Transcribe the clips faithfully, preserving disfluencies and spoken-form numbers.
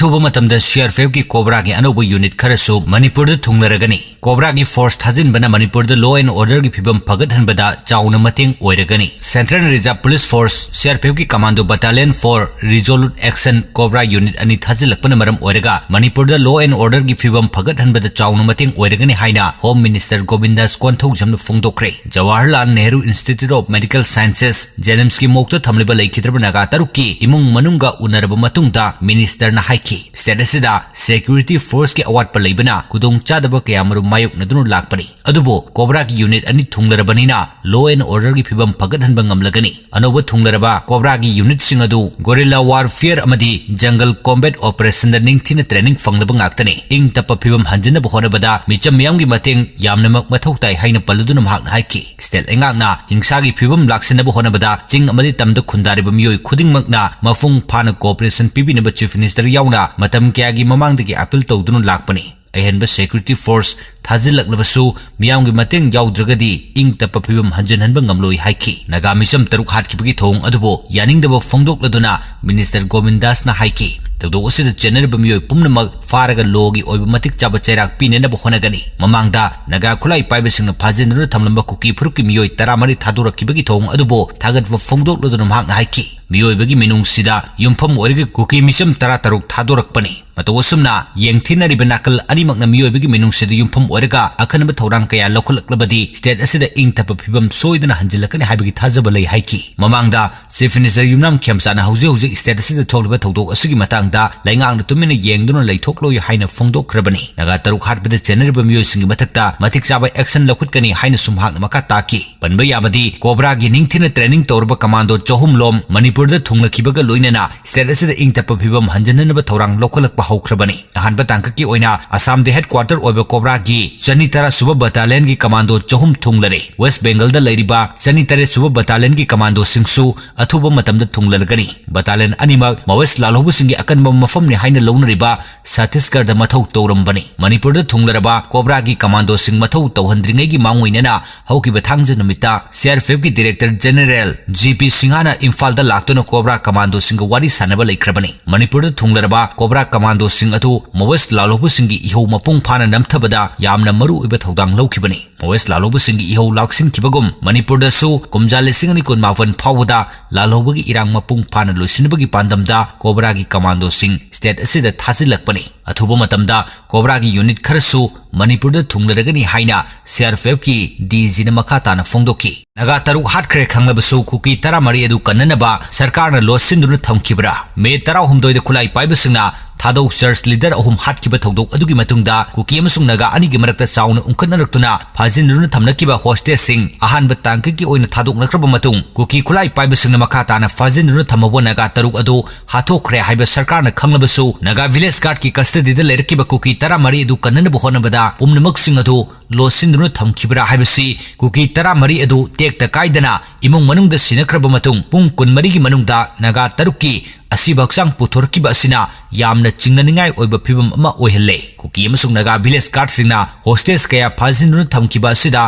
ꯑꯊꯨꯕ ꯃꯇꯝꯗ CRPFꯀꯤ COBRAꯒꯤ ꯑꯅꯧꯕ unit ꯈꯔꯁꯨ ꯃꯅꯤꯄꯨꯔꯗ ꯊꯨꯡꯂꯔꯒꯅꯤ꯫ COBRAꯒꯤ force ꯊꯥꯖꯤꯟꯕꯅ ꯃꯅꯤꯄꯨꯔꯗ law and orderꯒꯤ ꯐꯤꯕꯝ ꯐꯒꯠꯍꯟꯕꯗ ꯆꯥꯎꯅ ꯃꯇꯦꯡ ꯑꯣꯏꯔꯒꯅꯤ꯫ Central Reserve Police Force, CRPFꯀꯤ Commando Battalion for Resolute Action COBRA unit ꯑꯅꯤ ꯊꯥꯖꯤꯜꯂꯛꯄꯅ ꯃꯔꯝ ꯑꯣꯏꯔꯒ ꯃꯅꯤꯄꯨꯔꯗ law and orderꯒꯤ ꯐꯤꯕꯝ ꯐꯒꯠꯍꯟꯕꯗ ꯆꯥꯎꯅ ꯃꯇꯦꯡ ꯑꯣꯏꯔꯒꯅꯤ ꯍꯥꯏꯅ Home Minister ꯒꯣꯕꯤꯟꯗꯥꯁ ꯀꯣꯟꯊꯧꯖꯝꯅ ꯐꯣꯡꯗꯣꯛꯈ꯭ꯔꯦ꯫ Jawaharlal Nehru Institute of Medical Sciences, JNIMSꯀꯤ morgueꯇ ꯊꯝꯂꯤꯕ ꯂꯩꯈꯤꯗ꯭ꯔꯕ ꯅꯥꯒꯥ ꯇꯔꯨꯛꯀꯤ ꯏꯃꯨꯡ ꯃꯅꯨꯡꯒ ꯎꯅꯔꯕ ꯃꯇꯨꯡꯗ ministerꯅ ꯍꯥꯏꯈꯤ, state ꯑꯁꯤꯗ security forceꯀꯤ ꯑꯋꯥꯠꯄ ꯂꯩꯕꯅ ꯈꯨꯗꯣꯡꯆꯥꯗꯕ ꯀꯌꯥꯃꯔꯨꯝ ꯃꯥꯌꯣꯛꯅꯗꯨꯅ ꯂꯥꯛꯄꯅꯤ꯫ ꯑꯗꯨꯕꯨ COBRAꯒꯤ unit ꯑꯅꯤ ꯊꯨꯡꯂꯔꯕꯅꯤꯅ law and orderꯒꯤ ꯐꯤꯕꯝ ꯐꯒꯠꯍꯟꯕ ꯉꯝꯂꯒꯅꯤ꯫ ꯑꯅꯧꯕ ꯊꯨꯡꯂꯔꯕ COBRAꯒꯤ unitꯁꯤꯡ ꯑꯗꯨ guerrilla warfare ꯑꯃꯗꯤ jungle combat operationꯗ ꯅꯤꯡꯊꯤꯅ training ꯐꯪꯂꯕ ꯉꯥꯛꯇꯅꯤ꯫ ꯏꯪ ꯇꯞꯄ ꯐꯤꯕꯝ ꯍꯟꯖꯤꯟꯅꯕ ꯍꯣꯠꯅꯕꯗ ꯃꯤꯆꯝ ꯃꯤꯌꯥꯝꯒꯤ ꯃꯇꯦꯡ ꯌꯥꯝꯅꯃꯛ ꯃꯊꯧ ꯇꯥꯏ ꯍꯥꯏꯅ ꯄꯜꯂꯗꯨꯅ ꯃꯍꯥꯛꯅ ꯍꯥꯏꯈꯤ, state ꯂꯩꯉꯥꯛꯅ ꯍꯤꯡꯁꯥꯒꯤ ꯐꯤꯕꯝ ꯂꯥꯛꯁꯤꯟꯅꯕ ꯍꯣꯠꯅꯕꯗ ꯆꯤꯡ ꯑꯃꯗꯤ ꯇꯝꯗ ꯈꯨꯟꯗꯥꯔꯤꯕ ꯃꯤꯑꯣꯏ ꯈꯨꯗꯤꯡꯃꯛꯅ ꯃꯄꯨꯡ ꯐꯥꯅ cooperation ꯄꯤꯕꯤꯅꯕ Chief Minister ꯌꯥꯎꯅ ꯃꯇꯝ ꯀꯌꯥꯒꯤ ꯃꯃꯥꯡꯗꯒꯤ appeal ꯇꯧꯗꯨꯅ ꯂꯥꯛꯄꯅꯤ꯫ ꯑꯍꯦꯟꯕ security force ꯊꯥꯖꯤꯜꯂꯛꯂꯕꯁꯨ ꯃꯤꯌꯥꯝꯒꯤ ꯃꯇꯦꯡ ꯌꯥꯎꯗ꯭ꯔꯒꯗꯤ ꯏꯪ ꯇꯞꯄ ꯐꯤꯕꯝ ꯍꯟꯖꯤꯟꯍꯟꯕ ꯉꯝꯂꯣꯏ ꯍꯥꯏꯈꯤ꯫ ꯅꯥꯒꯥ ꯃꯤꯆꯝ ꯇꯔꯨꯛ ꯍꯥꯠꯈꯤꯕꯒꯤ ꯊꯧꯑꯣꯡ ꯑꯗꯨꯕꯨ ꯌꯥꯅꯤꯡꯗꯕ ꯐꯣꯡꯗꯣꯛꯂꯗꯨꯅ minister ꯒꯣꯕꯤꯟꯗꯥꯁꯅ ꯍꯥꯏꯈꯤ, ꯊꯧꯗꯣꯛ ꯑꯁꯤꯗ ꯆꯦꯟꯅꯔꯤꯕ ꯃꯤꯑꯣꯏ ꯄꯨꯝꯅꯃꯛ ꯐꯥꯔꯒ lawꯒꯤ ꯑꯣꯏꯕ ꯃꯇꯤꯛ ꯆꯥꯕ ꯆꯩꯔꯥꯛ ꯄꯤꯅꯅꯕ ꯍꯣꯠꯅꯒꯅꯤ꯫ ꯃꯃꯥꯡꯗ ꯅꯥꯒꯥ ꯈꯨꯠꯂꯥꯏ ꯄꯥꯏꯕꯁꯤꯡꯅ ꯐꯥꯖꯤꯟꯗꯨꯅ ꯊꯝꯂꯝꯕ ꯀꯨꯀꯤ ꯐꯨꯔꯨꯞꯀꯤ ꯃꯤꯑꯣꯏ ꯇꯔꯥꯃꯔꯤ ꯊꯥꯗꯣꯔꯛꯈꯤꯕꯒꯤ ꯊꯧꯑꯣꯡ ꯑꯗꯨꯕꯨ ꯊꯥꯒꯠꯄ ꯐꯣꯡꯗꯣꯛꯂꯗꯨꯅ ꯃꯍꯥꯛꯅ ꯍꯥꯏꯈꯤ, ꯃꯤꯑꯣꯏꯕꯒꯤ ꯃꯤꯅꯨꯡꯁꯤꯗ ꯌꯨꯝꯐꯝ ꯑꯣꯏꯔꯒ ꯀꯨꯀꯤ ꯃꯤꯆꯝ ꯇꯔꯥꯇꯔꯨꯛ ꯊꯥꯗꯣꯔꯛꯄꯅꯤ꯫ ꯃꯇꯧ ꯑꯁꯨꯝꯅ ꯌꯦꯡꯊꯤꯅꯔꯤꯕ ꯅꯥꯀꯜ ꯑꯅꯤꯃꯛꯅ ꯃꯤꯑꯣꯏꯕꯒꯤ ꯃꯤꯅꯨꯡꯁꯤꯗ ꯌꯨꯝꯐꯝ ꯑꯣꯏꯔꯒ ꯑꯈꯟꯅꯕ ꯊꯧꯔꯥꯡ ꯀꯌꯥ ꯂꯧꯈꯠꯂꯛꯂꯕꯗꯤ state ꯑꯁꯤꯗ ꯏꯪ ꯇꯞꯄ ꯐꯤꯕꯝ ꯁꯣꯏꯗꯅ ꯍꯟꯖꯤꯜꯂꯛꯀꯅꯤ ꯍꯥꯏꯕꯒꯤ ꯊꯥꯖꯕ ꯂꯩ ꯍꯥꯏꯈꯤ꯫ ꯃꯃꯥꯡꯗ Chief Minister ꯌꯨꯝꯅꯥꯝ ꯈꯦꯝꯆꯥꯅ ꯍꯧꯖꯤꯛ ꯍꯧꯖꯤꯛ state ꯑꯁꯤꯗ ꯊꯣꯛꯂꯤꯕ ꯊꯧꯗꯣꯛ ꯑꯁꯤꯒꯤ ꯃꯇꯥꯡꯗ ꯂꯩꯉꯥꯛꯅ ꯇꯨꯃꯤꯟꯅ ꯌꯦꯡꯗꯨꯅ ꯂꯩꯊꯣꯛꯂꯣꯏ ꯍꯥꯏꯅ ꯐꯣꯡꯗꯣꯛꯈ꯭ꯔꯕꯅꯤ꯫ ꯅꯥꯒꯥ ꯇꯔꯨꯛ ꯍꯥꯠꯄꯗ ꯆꯦꯟꯅꯔꯤꯕ ꯃꯤꯑꯣꯏꯁꯤꯡꯒꯤ ꯃꯊꯛꯇ ꯃꯇꯤꯛ ꯆꯥꯕ action ꯂꯧꯈꯠꯀꯅꯤ ꯍꯥꯏꯅꯁꯨ ꯃꯍꯥꯛꯅ ꯃꯈꯥ ꯇꯥꯈꯤ꯫ ꯄꯟꯕ ꯌꯥꯕꯗꯤ, COBRAꯒꯤ ꯅꯤꯡꯊꯤꯅ training ꯇꯧꯔꯕ commando ꯆꯍꯨꯝ ꯂꯣꯝ ꯃꯅꯤꯄꯨꯔꯗ ꯊꯨꯡꯂꯈꯤꯕꯒ ꯂꯣꯏꯅꯅ state ꯑꯁꯤꯗ ꯏꯪ ꯇꯞꯄ ꯐꯤꯕꯝ ꯍꯟꯖꯤꯟꯅꯅꯕ ꯊꯧꯔꯥꯡ ꯂꯧꯈꯠꯂꯛꯄ ꯍꯧꯈ꯭ꯔꯕꯅꯤ꯫ ꯑꯍꯥꯟꯕ ꯇꯥꯡꯀꯛꯀꯤ ꯑꯣꯏꯅ ꯑꯁꯥꯝꯗ headquarter ꯑꯣꯏꯕ COBRAꯒꯤ ꯆꯅꯤ ꯇꯔꯥ ꯁꯨꯕ battalionꯒꯤ commando ꯆꯍꯨꯝ ꯊꯨꯡꯂꯔꯦ꯫ West Bengalꯗ ꯂꯩꯔꯤꯕ ꯆꯅꯤ ꯇꯔꯦꯠ ꯁꯨꯕ battalionꯒꯤ commandoꯁꯤꯡꯁꯨ ꯑꯊꯨꯕ ꯃꯇꯝꯗ ꯊꯨꯡꯂꯔꯒꯅꯤ꯫ Battalion ꯑꯅꯤꯃꯛ Maoist ꯂꯥꯜꯍꯧꯕꯁꯤꯡꯒꯤ ꯑꯀꯟꯕ ꯃꯐꯝꯅꯤ ꯍꯥꯏꯅ ꯂꯧꯅꯔꯤꯕ ꯆꯠꯇꯤꯁꯒꯔꯗ ꯃꯊꯧ ꯇꯧꯔꯝꯕꯅꯤ꯫ ꯃꯅꯤꯄꯨꯔꯗ ꯊꯨꯡꯂꯔꯕ COBRAꯒꯤ commandoꯁꯤꯡ ꯃꯊꯧ ꯇꯧꯍꯟꯗ꯭ꯔꯤꯉꯩꯒꯤ ꯃꯥꯡꯑꯣꯏꯅꯅ ꯍꯧꯈꯤꯕ ꯊꯥꯡꯖ ꯅꯨꯃꯤꯠꯇ CRPFꯀꯤ Director General G P ꯁꯤꯡꯍꯅ ꯏꯝꯐꯥꯜꯗ ꯂꯥꯛꯇꯨꯅ COBRA commandoꯁꯤꯡꯒ ꯋꯥꯔꯤ ꯁꯥꯟꯅꯕ ꯂꯩꯈ꯭ꯔꯕꯅꯤ꯫ ꯃꯅꯤꯄꯨꯔꯗ ꯊꯨꯡꯂꯔꯕ COBRA commandoꯁꯤꯡ ꯑꯗꯨ Maoist ꯂꯥꯜꯍꯧꯕꯁꯤꯡꯒꯤ ꯏꯍꯧ ꯃꯄꯨꯡ ꯐꯥꯅ ꯅꯝꯊꯕꯗ ꯌꯥꯝꯅ ꯃꯔꯨꯑꯣꯏꯕ ꯊꯧꯗꯥꯡ ꯂꯧꯈꯤꯕꯅꯤ꯫ Maoist ꯂꯥꯜꯍꯧꯕꯁꯤꯡꯒꯤ ꯏꯍꯧ ꯂꯥꯛꯁꯤꯟꯈꯤꯕꯒꯨꯝ ꯃꯅꯤꯄꯨꯔꯗꯁꯨ ꯀꯨꯝꯖꯥ ꯂꯤꯁꯤꯡ ꯑꯅꯤ ꯀꯨꯟꯃꯥꯄꯟ ꯐꯥꯎꯕꯗ ꯂꯥꯜꯍꯧꯕꯒꯤ ꯏꯔꯥꯡ ꯃꯄꯨꯡ ꯐꯥꯅ ꯂꯣꯏꯁꯤꯟꯕꯒꯤ ꯄꯥꯟꯗꯝꯗ COBRAꯒꯤ commandoꯁꯤꯡ state ꯑꯁꯤꯗ ꯊꯥꯖꯤꯜꯂꯛꯄꯅꯤ꯫ ꯑꯊꯨꯕ ꯃꯇꯝꯗ COBRAꯒꯤ unit ꯈꯔꯁꯨ ꯃꯅꯤꯄꯨꯔꯗ ꯊꯨꯡꯂꯔꯒꯅꯤ ꯍꯥꯏꯅ CRPFꯀꯤ DGꯅ ꯃꯈꯥ ꯇꯥꯅ ꯐꯣꯡꯗꯣꯛꯈꯤ꯫ ꯅꯥꯒꯥ ꯇꯔꯨꯛ ꯍꯥꯠꯈ꯭ꯔꯦ ꯈꯪꯂꯕꯁꯨ ꯀꯨꯀꯤ ꯇꯔꯥꯃꯔꯤ ꯑꯗꯨ ꯀꯟꯅꯅꯕ ꯁꯔꯀꯥꯔꯅ ꯂꯣꯠꯁꯤꯟꯗꯨꯅ ꯊꯝꯈꯤꯕ꯭ꯔꯥ? May ꯇꯔꯥꯍꯨꯝꯗꯣꯏꯗ ꯈꯨꯠꯂꯥꯏ ꯄꯥꯏꯕꯁꯤꯡꯅ ꯊꯥꯗꯧ church leader ꯑꯍꯨꯝ ꯍꯥꯠꯈꯤꯕ ꯊꯧꯗꯣꯛ ꯑꯗꯨꯒꯤ ꯃꯇꯨꯡꯗ ꯀꯨꯀꯤ ꯑꯃꯁꯨꯡ ꯅꯥꯒꯥ ꯑꯅꯤꯒꯤ ꯃꯔꯛꯇ ꯆꯥꯎꯅ ꯎꯪꯈꯠꯅꯔꯛꯇꯨꯅ ꯐꯥꯖꯤꯟꯗꯨꯅ ꯊꯝꯅꯈꯤꯕ hostageꯁꯤꯡ ꯑꯍꯥꯟꯕ ꯇꯥꯡꯀꯛꯀꯤ ꯑꯣꯏꯅ ꯊꯥꯗꯣꯛꯅꯈ꯭ꯔꯕ ꯃꯇꯨꯡ ꯀꯨꯀꯤ ꯈꯨꯠꯂꯥꯏ ꯄꯥꯏꯕꯁꯤꯡꯅ ꯃꯈꯥ ꯇꯥꯅ ꯐꯥꯖꯤꯟꯗꯨꯅ ꯊꯝꯍꯧꯕ ꯅꯥꯒꯥ ꯇꯔꯨꯛ ꯑꯗꯨ ꯍꯥꯠꯇꯣꯛꯈ꯭ꯔꯦ ꯍꯥꯏꯕ ꯁꯔꯀꯥꯔꯅ ꯈꯪꯂꯕꯁꯨ ꯅꯥꯒꯥ village guardꯀꯤ custodyꯗ ꯂꯩꯔꯛꯈꯤꯕ ꯀꯨꯀꯤ ꯇꯔꯥꯃꯔꯤ ꯑꯗꯨ ꯀꯟꯅꯅꯕ ꯍꯣꯠꯅꯕꯗ ꯄꯨꯝꯅꯃꯛꯁꯤꯡ ꯑꯗꯨ ꯂꯣꯠꯁꯤꯟꯗꯨꯅ ꯊꯝꯈꯤꯕ꯭ꯔꯥ ꯍꯥꯏꯕꯁꯤ ꯀꯨꯀꯤ ꯇꯔꯥꯃꯔꯤ ꯑꯗꯨ ꯇꯦꯛꯇ ꯀꯥꯏꯗꯅ ꯏꯃꯨꯡ ꯃꯅꯨꯡꯗ ꯁꯤꯟꯅꯈ꯭ꯔꯕ ꯃꯇꯨꯡ ꯄꯨꯡ ꯀꯨꯟꯃꯔꯤꯒꯤ ꯃꯅꯨꯡꯗ ꯅꯥꯒꯥ ꯇꯔꯨꯛꯀꯤ ꯑꯁꯤꯕ ꯍꯛꯆꯥꯡ ꯄꯨꯊꯣꯔꯛꯈꯤꯕ ꯑꯁꯤꯅ ꯌꯥꯝꯅ ꯆꯤꯡꯅꯅꯤꯡꯉꯥꯏ ꯑꯣꯏꯕ ꯐꯤꯕꯝ ꯑꯃ ꯑꯣꯏꯍꯜꯂꯦ꯫ ꯀꯨꯀꯤ ꯑꯃꯁꯨꯡ ꯅꯥꯒꯥ village guardꯁꯤꯡꯅ hostage ꯀꯌꯥ ꯐꯥꯖꯤꯟꯗꯨꯅ ꯊꯝꯈꯤꯕ ꯑꯁꯤꯗ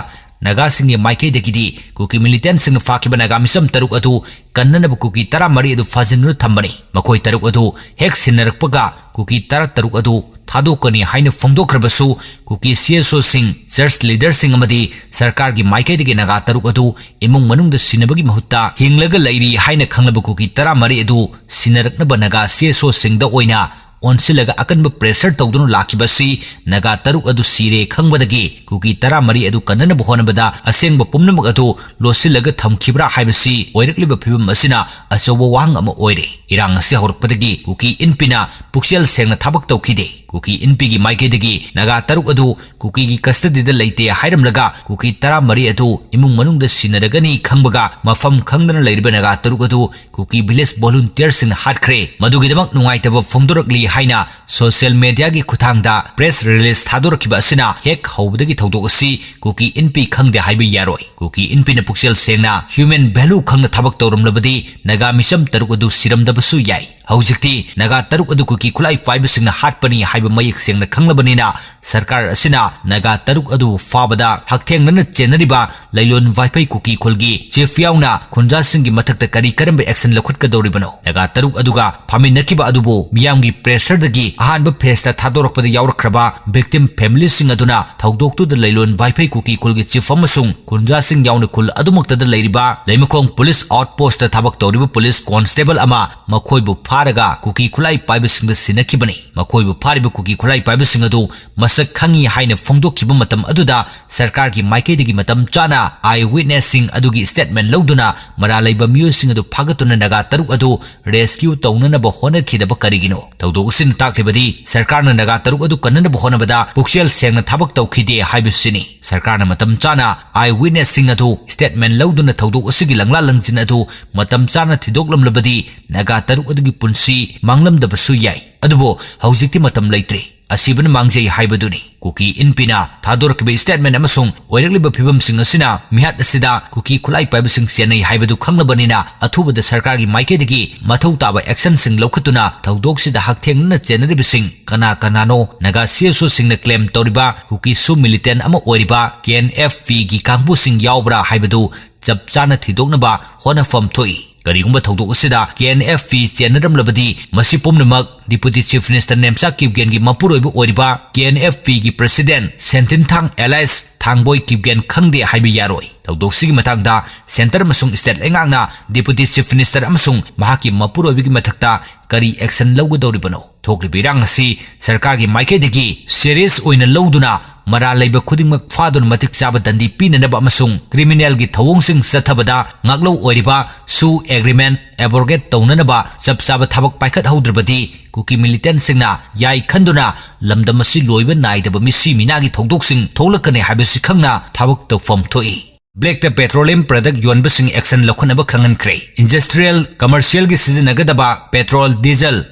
ꯅꯥꯒꯥꯁꯤꯡꯒꯤ ꯃꯥꯏꯀꯩꯗꯒꯤꯗꯤ ꯀꯨꯀꯤ militantꯁꯤꯡꯅ ꯐꯥꯈꯤꯕ ꯅꯥꯒꯥ ꯃꯤꯆꯝ ꯇꯔꯨꯛ ꯑꯗꯨ ꯀꯟꯅꯅꯕ ꯀꯨꯀꯤ ꯇꯔꯥꯃꯔꯤ ꯑꯗꯨ ꯐꯥꯖꯤꯟꯗꯨꯅ ꯊꯝꯕꯅꯤ꯫ ꯃꯈꯣꯏ ꯇꯔꯨꯛ ꯑꯗꯨ ꯍꯦꯛ ꯁꯤꯟꯅꯔꯛꯄꯒ ꯀꯨꯀꯤ ꯇꯔꯥꯇꯔꯨꯛ ꯑꯗꯨ ꯊꯥꯗꯣꯛꯀꯅꯤ ꯍꯥꯏꯅ ꯐꯣꯡꯗꯣꯛꯈ꯭ꯔꯕꯁꯨ ꯀꯨꯀꯤ CSOꯁꯤꯡ, church leaderꯁꯤꯡ ꯑꯃꯗꯤ ꯁꯔꯀꯥꯔꯒꯤ ꯃꯥꯏꯀꯩꯗꯒꯤ ꯅꯥꯒꯥ ꯇꯔꯨꯛ ꯑꯗꯨ ꯏꯃꯨꯡ ꯃꯅꯨꯡꯗ ꯁꯤꯟꯅꯕꯒꯤ ꯃꯍꯨꯠꯇ ꯍꯤꯡꯂꯒ ꯂꯩꯔꯤ ꯍꯥꯏꯅ ꯈꯪꯂꯕ ꯀꯨꯀꯤ ꯇꯔꯥꯃꯔꯤ ꯑꯗꯨ ꯁꯤꯟꯅꯔꯛꯅꯕ ꯅꯥꯒꯥ CSOꯁꯤꯡꯗ ꯑꯣꯏꯅ ꯑꯣꯟꯁꯤꯜꯂꯒ ꯑꯀꯟꯕ pressure ꯇꯧꯗꯨꯅ ꯂꯥꯛꯈꯤꯕ ꯑꯁꯤ ꯅꯥꯒꯥ ꯇꯔꯨꯛ ꯑꯗꯨ ꯁꯤꯔꯦ ꯈꯪꯕꯗꯒꯤ ꯀꯨꯀꯤ ꯇꯔꯥꯃꯔꯤ ꯑꯗꯨ ꯀꯟꯅꯅꯕ ꯍꯣꯠꯅꯕꯗ ꯑꯁꯦꯡꯕ ꯄꯨꯝꯅꯃꯛ ꯑꯗꯨ ꯂꯣꯠꯁꯤꯜꯂꯒ ꯊꯝꯈꯤꯕ꯭ꯔꯥ ꯍꯥꯏꯕꯁꯤ ꯑꯣꯏꯔꯛꯂꯤꯕ ꯐꯤꯕꯝ ꯑꯁꯤꯅ ꯑꯆꯧꯕ ꯋꯥꯍꯪ ꯑꯃ ꯑꯣꯏꯔꯦ꯫ ꯏꯔꯥꯡ ꯑꯁꯤ ꯍꯧꯔꯛꯄꯗꯒꯤ ꯀꯨꯀꯤ ꯏꯟꯄꯤꯅ ꯄꯨꯛꯆꯦꯜ ꯁꯦꯡꯅ ꯊꯕꯛ ꯇꯧꯈꯤꯗꯦ꯫ ꯀꯨꯀꯤ ꯏꯟꯄꯤꯒꯤ ꯃꯥꯏꯀꯩꯗꯒꯤ ꯅꯥꯒꯥ ꯇꯔꯨꯛ ꯑꯗꯨ ꯀꯨꯀꯤꯒꯤ custody ꯗ ꯂꯩꯇꯦ ꯍꯥꯏꯔꯝꯂꯒ ꯀꯨꯀꯤ ꯇꯔꯥꯃꯔꯤ ꯑꯗꯨ ꯏꯃꯨꯡ ꯃꯅꯨꯡꯗ ꯁꯤꯟꯅꯔꯒꯅꯤ ꯈꯪꯕꯒ ꯃꯐꯝ ꯈꯪꯗꯅ ꯂꯩꯔꯤꯕ ꯅꯥꯒꯥ ꯇꯔꯨꯛ ꯑꯗꯨ ꯀꯨꯀꯤ village volunteer ꯁꯤꯡꯅ ꯍꯥꯠꯈ꯭ꯔꯦ꯫ ꯃꯗꯨꯒꯤꯗꯃꯛ ꯅꯨꯡꯉꯥꯏꯇꯕ ꯐꯣꯡꯗꯣꯔꯛꯂꯤ ꯍꯥꯏꯅ social media ꯒꯤ ꯈꯨꯠꯊꯥꯡꯗ press release ꯊꯥꯗꯣꯔꯛꯈꯤꯕ ꯑꯁꯤꯅ ꯍꯦꯛ ꯍꯧꯕꯗꯒꯤ ꯊꯧꯗꯣꯛ ꯑꯁꯤ ꯀꯨꯀꯤ ꯏꯟꯄꯤ ꯈꯪꯗꯦ ꯍꯥꯏꯕ ꯌꯥꯔꯣꯏ꯫ ꯀꯨꯀꯤ ꯏꯟꯄꯤꯅ ꯄꯨꯛꯆꯦꯜ ꯁꯦꯡꯅ human value ꯈꯪꯅ ꯊꯕꯛ ꯇꯧꯔꯝꯂꯕꯗꯤ ꯅꯥꯒꯥ ꯃꯤꯆꯝ ꯇꯔꯨꯛ ꯑꯗꯨ ꯁꯤꯔꯝꯗꯕꯁꯨ ꯌꯥꯏ꯫ ꯍꯧꯖꯤꯛꯇꯤ ꯅꯥꯒꯥ ꯇꯔꯨꯛ ꯑꯗꯨ ꯀꯨꯀꯤ ꯈꯨꯠꯂꯥꯏ ꯄꯥꯏꯕꯁꯤꯡꯅ ꯍꯥꯠꯄꯅꯤ ꯍꯥꯏꯕ ꯃꯌꯦꯛ ꯁꯦꯡꯅ ꯈꯪꯂꯕꯅꯤꯅ ꯁꯔꯀꯥꯔ ꯑꯁꯤꯅ ꯅꯥꯒꯥ ꯇꯔꯨꯛ ꯑꯗꯨꯕꯨ ꯐꯥꯕꯗ ꯍꯛꯊꯦꯡꯅꯅ ꯆꯦꯟꯅꯔꯤꯕ ꯂꯩꯂꯣꯟ ꯋꯥꯏꯐꯩ ꯀꯨꯀꯤ ꯈꯨꯜꯒꯤ chief ꯌꯥꯎꯅ ꯈꯨꯟꯖꯥꯁꯤꯡꯒꯤ ꯃꯊꯛꯇ ꯀꯔꯤ ꯀꯔꯝꯕ action ꯂꯧꯈꯠꯀꯗꯧꯔꯤꯕꯅꯣ? ꯅꯥꯒꯥ ꯇꯔꯨꯛ ꯑꯗꯨꯒ ꯐꯥꯃꯤꯟꯅꯈꯤꯕ ꯑꯗꯨꯕꯨ ꯃꯤꯌꯥꯝꯒꯤ pressure ꯗꯒꯤ ꯑꯍꯥꯟꯕ phase ꯇ ꯊꯥꯗꯣꯔꯛꯄꯗ ꯌꯥꯎꯔꯛꯈ꯭ꯔꯕ victim family ꯁꯤꯡ ꯑꯗꯨꯅ ꯊꯧꯗꯣꯛꯇꯨꯗ ꯂꯩꯂꯣꯟ ꯋꯥꯏꯐꯩ ꯀꯨꯀꯤ ꯈꯨꯜꯒꯤ chief ꯑꯃꯁꯨꯡ ꯈꯨꯟꯖꯥꯁꯤꯡ ꯌꯥꯎꯅ ꯈꯨꯜ ꯑꯗꯨꯃꯛꯇꯗ ꯂꯩꯔꯤꯕ ꯂꯩꯃꯈꯣꯡ police outpost ꯇ ꯊꯕꯛ ꯇꯧꯔꯤꯕ police constable ꯑꯃ ꯃꯈꯣꯏꯕꯨ ꯐꯥꯔꯒ ꯀꯨꯀꯤ ꯈꯨꯠꯂꯥꯏ ꯄꯥꯏꯕꯁꯤꯡꯗ ꯁꯤꯟꯅꯈꯤꯕꯅꯤ꯫ ꯃꯈꯣꯏꯕꯨ ꯐꯥꯔꯤꯕ ꯀꯨꯀꯤ ꯈꯨꯠꯂꯥꯏ ꯄꯥꯏꯕꯁꯤꯡ ꯑꯗꯨ ꯃꯁꯛ ꯈꯪꯉꯤ ꯍꯥꯏꯅ ꯐꯣꯡꯗꯣꯛꯈꯤꯕ ꯃꯇꯝ ꯑꯗꯨꯗ ꯁꯔꯀꯥꯔꯒꯤ ꯃꯥꯏꯀꯩꯗꯒꯤ ꯃꯇꯝ ꯆꯥꯅ eye witness ꯁꯤꯡ ꯑꯗꯨꯒꯤ statement ꯂꯧꯗꯨꯅ ꯃꯔꯥꯜ ꯂꯩꯕ ꯃꯤꯑꯣꯏꯁꯤꯡ ꯑꯗꯨ ꯐꯥꯒꯠꯇꯨꯅ ꯅꯥꯒꯥ ꯇꯔꯨꯛ ꯑꯗꯨ rescue ꯇꯧꯅꯅꯕ ꯍꯣꯠꯅꯈꯤꯗꯕ ꯀꯔꯤꯒꯤꯅꯣ? ꯊꯧꯗꯣꯛ ꯑꯁꯤꯅ ꯇꯥꯛꯂꯤꯕꯗꯤ ꯁꯔꯀꯥꯔꯅ ꯅꯥꯒꯥ ꯇꯔꯨꯛ ꯑꯗꯨ ꯀꯟꯅꯅꯕ ꯍꯣꯠꯅꯕꯗ ꯄꯨꯛꯆꯦꯜ ꯁꯦꯡꯅ ꯊꯕꯛ ꯇꯧꯈꯤꯗꯦ ꯍꯥꯏꯕꯁꯤꯅꯤ꯫ ꯁꯔꯀꯥꯔꯅ ꯃꯇꯝ ꯆꯥꯅ eye witness ꯁꯤꯡ ꯑꯗꯨ statement ꯂꯧꯗꯨꯅ ꯊꯧꯗꯣꯛ ꯑꯁꯤꯒꯤ ꯂꯪꯂꯥ ꯂꯪꯖꯤꯟ ꯑꯗꯨ ꯃꯇꯝ ꯆꯥꯅ ꯊꯤꯗꯣꯛꯂꯝꯂꯕꯗꯤ ꯅꯥꯒꯥ ꯇꯔꯨꯛ ꯑꯗꯨꯒꯤ ꯄꯨꯟꯁꯤ ꯃꯥꯡꯂꯝꯗꯕꯁꯨ ꯌꯥꯏ꯫ ꯑꯗꯨꯕꯨ ꯍꯧꯖꯤꯛꯇꯤ ꯃꯇꯝ ꯂꯩꯇ꯭ꯔꯦ꯫ ꯑꯁꯤꯕꯅ ꯃꯥꯡꯖꯩ ꯍꯥꯏꯕꯗꯨꯅꯤ꯫ ꯀꯨꯀꯤ ꯏꯟꯄꯤꯅ ꯊꯥꯗꯣꯔꯛꯈꯤꯕ statement ꯑꯃꯁꯨꯡ ꯑꯣꯏꯔꯛꯂꯤꯕ ꯐꯤꯕꯝꯁꯤꯡ ꯑꯁꯤꯅ ꯃꯤꯍꯥꯠ ꯑꯁꯤꯗ ꯀꯨꯀꯤ ꯈꯨꯠꯂꯥꯏ ꯄꯥꯏꯕꯁꯤꯡ ꯆꯦꯟꯅꯩ ꯍꯥꯏꯕꯗꯨ ꯈꯪꯂꯕꯅꯤꯅ ꯑꯊꯨꯕꯗ ꯁꯔꯀꯥꯔꯒꯤ ꯃꯥꯏꯀꯩꯗꯒꯤ ꯃꯊꯧ ꯇꯥꯕ action ꯁꯤꯡ ꯂꯧꯈꯠꯇꯨꯅ ꯊꯧꯗꯣꯛꯁꯤꯗ ꯍꯛꯊꯦꯡꯅꯅ ꯆꯦꯟꯅꯔꯤꯕꯁꯤꯡ ꯀꯅꯥ ꯀꯅꯥꯅꯣ? ꯅꯥꯒꯥ C S O ꯁꯤꯡꯅ claim ꯇꯧꯔꯤꯕ ꯀꯨꯀꯤ ꯁꯨ militant ꯑꯃ ꯑꯣꯏꯔꯤꯕ K N F P ꯒꯤ ꯀꯥꯡꯕꯨꯁꯤꯡ ꯌꯥꯎꯕ꯭ꯔꯥ ꯍꯥꯏꯕꯗꯨ ꯆꯞ ꯆꯥꯅ ꯊꯤꯗꯣꯛꯅꯕ ꯍꯣꯠꯅꯐꯝ ꯊꯣꯛꯏ꯫ ꯀꯔꯤꯒꯨꯝꯕ ꯊꯧꯗꯣꯛ ꯑꯁꯤꯗ K N F P ꯆꯦꯟꯅꯔꯝꯂꯕꯗꯤ ꯃꯁꯤ ꯄꯨꯝꯅꯃꯛ Deputy Chief Minister ꯅꯦꯝꯆꯥ ꯀꯤꯞꯒꯦꯟꯒꯤ ꯃꯄꯨꯔꯣꯏꯕ ꯑꯣꯏꯔꯤꯕ K N F P ꯒꯤ President ꯁꯦꯟꯊꯤꯟꯊꯥꯡ alias ꯊꯥꯡꯕꯣꯏ ꯀꯤꯞꯒꯦꯟ ꯈꯪꯗꯦ ꯍꯥꯏꯕ ꯌꯥꯔꯣꯏ꯫ ꯊꯧꯗꯣꯛꯁꯤꯒꯤ ꯃꯇꯥꯡꯗ centre ꯑꯃꯁꯨꯡ state ꯂꯩꯉꯥꯛꯅ Deputy Chief Minister ꯑꯃꯁꯨꯡ ꯃꯍꯥꯛꯀꯤ ꯃꯄꯨꯔꯣꯏꯕꯒꯤ ꯃꯊꯛꯇ ꯀꯔꯤ action ꯂꯧꯒꯗꯧꯔꯤꯕꯅꯣ? ꯊꯣꯛꯂꯤꯕ ꯏꯔꯥꯡ ꯑꯁꯤ ꯁꯔꯀꯥꯔꯒꯤ ꯃꯥꯏꯀꯩꯗꯒꯤ serious ꯑꯣꯏꯅ ꯂꯧꯗꯨꯅ ꯃꯔꯥꯜ ꯂꯩꯕ ꯈꯨꯗꯤꯡꯃꯛ ꯐꯥꯗꯨꯅ ꯃꯇꯤꯛ ꯆꯥꯕ ꯗꯟꯗꯤ ꯄꯤꯅꯅꯕ ꯑꯃꯁꯨꯡ criminalꯒꯤ ꯊꯧꯑꯣꯡꯁꯤꯡ ꯆꯠꯊꯕꯗ ꯉꯥꯛꯂꯧ ꯑꯣꯏꯔꯤꯕ ꯁꯨ agreement abrogate ꯇꯧꯅꯅꯕ ꯆꯞ ꯆꯥꯕ ꯊꯕꯛ ꯄꯥꯏꯈꯠꯍꯧꯗ꯭ꯔꯕꯗꯤ ꯀꯨꯀꯤ militantꯁꯤꯡꯅ ꯌꯥꯏ ꯈꯟꯗꯨꯅ ꯂꯝꯗꯝ ꯑꯁꯤ ꯂꯣꯏꯕ ꯅꯥꯏꯗꯕ ꯃꯤꯁꯤ ꯃꯤꯅꯥꯒꯤ ꯊꯧꯗꯣꯛꯁꯤꯡ ꯊꯣꯛꯂꯛꯀꯅꯤ ꯍꯥꯏꯕꯁꯤ ꯈꯪꯅ ꯊꯕꯛ ꯇꯧꯐꯝ ꯊꯣꯛꯏ꯫ Blackꯇ petroleum product ꯌꯣꯟꯕꯁꯤꯡ action ꯂꯧꯈꯠꯅꯕ ꯈꯪꯍꯟꯈ꯭ꯔꯦ꯫ Industrial, commercialꯒꯤ ꯁꯤꯖꯤꯟꯅꯒꯗꯕ petrol, diesel,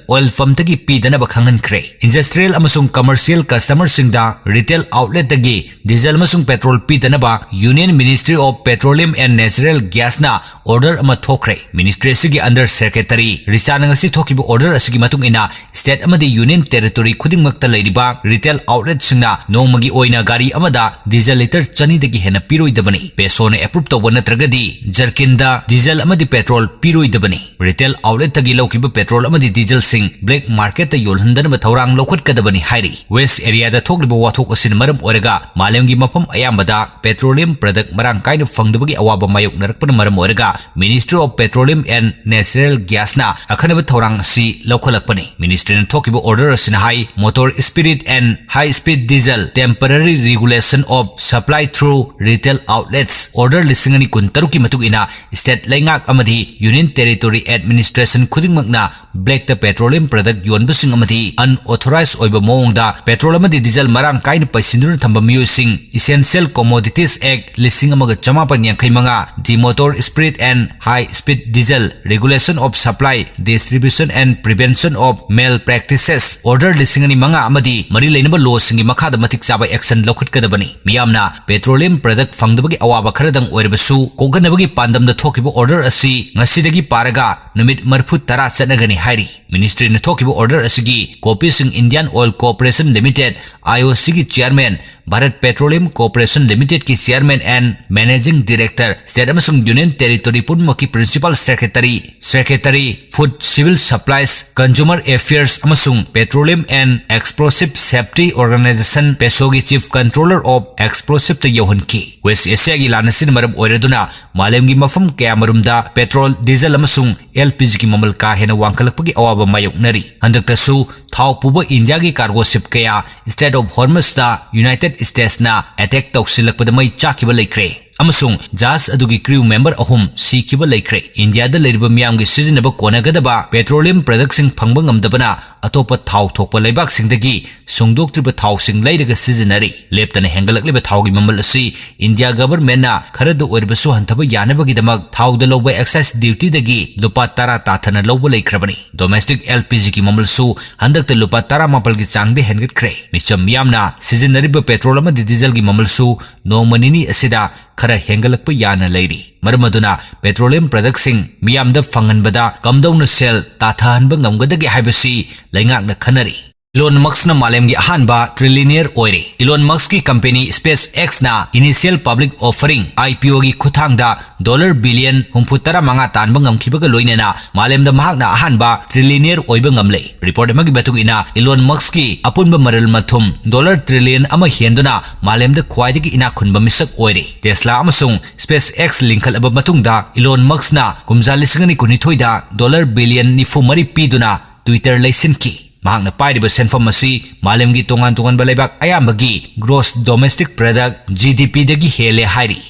oil pumpꯇꯒꯤ ꯄꯤꯗꯅꯕ ꯈꯪꯍꯟꯈ꯭ꯔꯦ꯫ Industrial ꯑꯃꯁꯨꯡ commercial customerꯁꯤꯡꯗ retail outletꯇꯒꯤ diesel ꯑꯃꯁꯨꯡ petrol ꯄꯤꯗꯅꯕ Union Ministry of Petroleum and Natural Gasꯅ order ꯑꯃ ꯊꯣꯛꯈ꯭ꯔꯦ꯫ Ministry ꯑꯁꯤꯒꯤ under secretary ꯔꯤꯆꯥꯅ ꯉꯁꯤ ꯊꯣꯛꯈꯤꯕ order ꯑꯁꯤꯒꯤ ꯃꯇꯨꯡ ꯏꯟꯅ, state ꯑꯃꯗꯤ union territory ꯈꯨꯗꯤꯡꯃꯛꯇ ꯂꯩꯔꯤꯕ retail outletꯁꯤꯡꯅ ꯅꯣꯡꯃꯒꯤ ꯑꯣꯏꯅ ꯒꯥꯔꯤ ꯑꯃꯗ diesel litre ꯆꯅꯤꯗꯒꯤ ꯍꯦꯟꯅ ꯄꯤꯔꯣꯏꯗꯕꯅꯤ꯫ PESOꯅ approve ꯇꯧꯕ ꯅꯠꯇ꯭ꯔꯒꯗꯤ jerrycanꯗ diesel ꯑꯃꯗꯤ petrol ꯄꯤꯔꯣꯏꯗꯕꯅꯤ꯫ Retail outletꯇꯒꯤ ꯂꯧꯈꯤꯕ petrol ꯑꯃꯗꯤ dieselꯁꯤꯡ black marketꯇ ꯌꯣꯜꯍꯟꯗꯅꯕ ꯊꯧꯔꯥꯡ ꯂꯧꯈꯠꯀꯗꯕꯅꯤ ꯍꯥꯏꯔꯤ꯫ West areaꯗ ꯊꯣꯛꯂꯤꯕ ꯋꯥꯊꯣꯛ ꯑꯁꯤꯅ ꯃꯔꯝ ꯑꯣꯏꯔꯒ ꯃꯥꯂꯦꯝꯒꯤ ꯃꯐꯝ ꯑꯌꯥꯝꯕꯗ petroleum product ꯃꯔꯥꯡ ꯀꯥꯏꯅ ꯐꯪꯗꯕꯒꯤ ꯑꯋꯥꯕ ꯃꯥꯌꯣꯛꯅꯔꯛꯄꯅ ꯃꯔꯝ ꯑꯣꯏꯔꯒ Ministry of Petroleum and Natural Gasꯅ ꯑꯈꯟꯅꯕ ꯊꯧꯔꯥꯡ ꯑꯁꯤ ꯂꯧꯈꯠꯂꯛꯄꯅꯤ꯫ Ministryꯅ ꯊꯣꯛꯈꯤꯕ order ꯑꯁꯤꯅ ꯍꯥꯏ, motor spirit and high speed diesel temporary regulation of supply through retail outlets order ꯂꯤꯁꯤꯡ ꯑꯅꯤ ꯀꯨꯟ ꯇꯔꯨꯛꯀꯤ ꯃꯇꯨꯡ ꯏꯟꯅ state ꯂꯩꯉꯥꯛ ꯑꯃꯗꯤ union territory administration ꯈꯨꯗꯤꯡꯃꯛꯅ blackꯇ petroleum product ꯌꯣꯟꯕꯁꯤꯡ ꯑꯃꯗꯤ unauthorized ꯑꯣꯏꯕ ꯃꯑꯣꯡꯗ petrol ꯑꯃꯗꯤ diesel ꯃꯔꯥꯡ ꯀꯥꯏꯅ ꯄꯩꯁꯤꯟꯗꯨꯅ ꯊꯝꯕ ꯃꯤꯑꯣꯏꯁꯤꯡ Essential Commodities Act ꯂꯤꯁꯤꯡ ꯑꯃꯒ ꯆꯃꯥꯄꯟ ꯌꯥꯡꯈꯩ ꯃꯉꯥ, the Motor Spirit and High Speed Diesel Regulation of Supply, Distribution and Prevention of Malpractices Order ꯂꯤꯁꯤꯡ ꯑꯅꯤ ꯃꯉꯥ ꯑꯃꯗꯤ ꯃꯔꯤ ꯂꯩꯅꯕ lawꯁꯤꯡꯒꯤ ꯃꯈꯥꯗ ꯃꯇꯤꯛ ꯆꯥꯕ action ꯂꯧꯈꯠꯀꯗꯕꯅꯤ꯫ ꯃꯤꯌꯥꯝꯅ petroleum product ꯐꯪꯗꯕꯒꯤ ꯑꯋꯥꯕ ꯈꯔꯗꯪ ꯑꯣꯏꯔꯕꯁꯨ ꯀꯣꯛꯍꯟꯅꯕꯒꯤ ꯄꯥꯟꯗꯝꯗ ꯊꯣꯛꯈꯤꯕ order ꯑꯁꯤ ꯉꯁꯤꯗꯒꯤ ꯄꯥꯔꯒ ꯅꯨꯃꯤꯠ ꯃꯔꯤꯐꯨ ꯇꯔꯥ ꯆꯠꯅꯒꯅꯤ ꯍꯥꯏꯔꯤ꯫ Ministryꯅ ꯊꯣꯛꯈꯤꯕ order ꯑꯁꯤꯒꯤ copyꯁꯤꯡ Indian Oil Corporation Limited, IOCꯒꯤ chairman, Bharat Petroleum Corporation Limitedꯀꯤ chairman and managing director, state ꯑꯃꯁꯨꯡ union territory ꯄꯨꯝꯅꯃꯛꯀꯤ principal secretary, secretary, Food, Civil Supplies, Consumer Affairs ꯑꯃꯁꯨꯡ Petroleum and Explosive Safety Organization, PESOꯒꯤ chief controller of explosiveꯇ ꯌꯧꯍꯟꯈꯤ꯫ West Asiaꯒꯤ ꯑꯁꯤꯅ ꯃꯔꯝ ꯑꯣꯏꯔꯗꯨꯅ ꯃꯥꯂꯦꯝꯒꯤ ꯃꯐꯝ ꯀꯌꯥꯃꯔꯨꯝꯗ petrol, diesel ꯑꯃꯁꯨꯡ L P G ꯒꯤ ꯃꯃꯜ ꯀꯥ ꯍꯦꯟꯅ ꯋꯥꯡꯈꯠꯂꯛꯄꯒꯤ ꯑꯋꯥꯕ ꯃꯥꯌꯣꯛꯅꯔꯤ꯫ ꯍꯟꯗꯛꯇꯁꯨ ꯊꯥꯎ ꯄꯨꯕ ꯏꯟꯗꯤꯌꯥꯒꯤ cargo ship ꯀꯌꯥ Strait of Hormuz ꯇ United States ꯅ attack ꯇꯧꯁꯤꯜꯂꯛꯄꯗ ꯃꯩ ꯆꯥꯛꯈꯤꯕ ꯂꯩꯈ꯭ꯔꯦ ꯑꯃꯁꯨꯡ ꯖꯍꯥꯖ ꯑꯗꯨꯒꯤ crew member ꯑꯍꯨꯝ ꯁꯤꯈꯤꯕ ꯂꯩꯈ꯭ꯔꯦ꯫ ꯏꯟꯗꯤꯌꯥꯗ ꯂꯩꯔꯤꯕ ꯃꯤꯌꯥꯝꯒꯤ ꯁꯤꯖꯤꯟꯅꯕ ꯀꯣꯟꯅꯒꯗꯕ petroleum product ꯁꯤꯡ ꯐꯪꯕ ꯉꯝꯗꯕꯅ ꯑꯇꯣꯞꯄ ꯊꯥꯎ ꯊꯣꯛꯄ ꯂꯩꯕꯥꯛꯁꯤꯡꯗꯒꯤ ꯁꯨꯡꯗꯣꯛꯇ꯭ꯔꯤꯕ ꯊꯥꯎꯁꯤꯡ ꯂꯩꯔꯒ ꯁꯤꯖꯤꯟꯅꯔꯤ꯫ ꯂꯦꯞꯇꯅ ꯍꯦꯟꯒꯠꯂꯛꯂꯤꯕ ꯊꯥꯎꯒꯤ ꯃꯃꯜ ꯑꯁꯤ ꯏꯟꯗꯤꯌꯥ government ꯅ ꯈꯔꯗ ꯑꯣꯏꯔꯕꯁꯨ ꯍꯟꯊꯕ ꯌꯥꯅꯕꯒꯤꯗꯃꯛ ꯊꯥꯎꯗ ꯂꯧꯕ excise duty ꯗꯒꯤ ꯂꯨꯄꯥ ꯇꯔꯥ ꯇꯥꯊꯅ ꯂꯧꯕ ꯂꯩꯈ꯭ꯔꯕꯅꯤ꯫ Domestic L P G ꯒꯤ ꯃꯃꯜꯁꯨ ꯍꯟꯗꯛꯇ ꯂꯨꯄꯥ ꯇꯔꯥꯃꯥꯄꯜꯒꯤ ꯆꯥꯡꯗ ꯍꯦꯟꯒꯠꯈ꯭ꯔꯦ꯫ ꯃꯤꯆꯝ ꯃꯤꯌꯥꯝꯅ ꯁꯤꯖꯤꯟꯅꯔꯤꯕ petrol ꯑꯃꯗꯤ diesel ꯒꯤ ꯃꯃꯜꯁꯨ ꯅꯣꯡꯃ ꯅꯤꯅꯤ ꯑꯁꯤꯗ ꯈꯔ ꯍꯦꯟꯒꯠꯂꯛꯄ ꯌꯥꯅ ꯂꯩꯔꯤ꯫ ꯃꯔꯝ ꯑꯗꯨꯅ petroleum product ꯁꯤꯡ ꯃꯤꯌꯥꯝꯗ ꯐꯪꯍꯟꯕꯗ ꯀꯝꯗꯧꯅ ꯁꯦꯜ ꯇꯥꯊꯍꯟꯕ ꯉꯝꯒꯗꯒꯦ ꯍꯥꯏꯕꯁꯤ ꯂꯩꯉꯥꯛꯅ ꯈꯟꯅꯔꯤ꯫ Elon Musk ꯅ ꯃꯥꯂꯦꯝꯒꯤ ꯑꯍꯥꯟꯕ trillionaire ꯑꯣꯏꯔꯦ꯫ Elon Musk ꯀꯤ company SpaceX ꯅ initial public offering, I P O ꯒꯤ ꯈꯨꯠꯊꯥꯡꯗ dollar billion ꯍꯨꯝꯐꯨ ꯇꯔꯥ ꯃꯉꯥ ꯇꯥꯟꯕ ꯉꯝꯈꯤꯕꯒ ꯂꯣꯏꯅꯅ ꯃꯥꯂꯦꯝꯗ ꯃꯍꯥꯛꯅ ꯑꯍꯥꯟꯕ trillionaire ꯑꯣꯏꯕ ꯉꯝꯂꯦ꯫ Report ꯑꯃꯒꯤ ꯃꯇꯨꯡ ꯏꯟꯅ, Elon Musk ꯀꯤ ꯑꯄꯨꯟꯕ ꯃꯔꯜ ꯃꯊꯨꯝ dollar trillion ꯑꯃ ꯍꯦꯟꯗꯨꯅ ꯃꯥꯂꯦꯝꯗ ꯈ꯭ꯋꯥꯏꯗꯒꯤ ꯏꯅꯥꯛ ꯈꯨꯟꯕ ꯃꯤꯁꯛ ꯑꯣꯏꯔꯦ꯫ Tesla ꯑꯃꯁꯨꯡ SpaceX ꯂꯤꯡꯈꯠꯂꯕ ꯃꯇꯨꯡꯗ, Elon Musk ꯅ ꯀꯨꯝꯖꯥ ꯂꯤꯁꯤꯡ ꯑꯅꯤ ꯀꯨꯟꯅꯤꯊꯣꯏꯗ dollar billion ꯅꯤꯐꯨ ꯃꯔꯤ ꯄꯤꯗꯨꯅ Twitter ꯂꯩꯁꯤꯟꯈꯤ꯫ ꯃꯍꯥꯛꯅ ꯄꯥꯏꯔꯤꯕ ꯁꯦꯟꯐꯝ ꯑꯁꯤ ꯃꯥꯂꯦꯝꯒꯤ ꯇꯣꯉꯥꯟ ꯇꯣꯉꯥꯟꯕ ꯂꯩꯕꯥꯛ ꯑꯌꯥꯝꯕꯒꯤ gross domestic product, G D P ꯗꯒꯤ ꯍꯦꯜꯂꯦ ꯍꯥꯏꯔꯤ꯫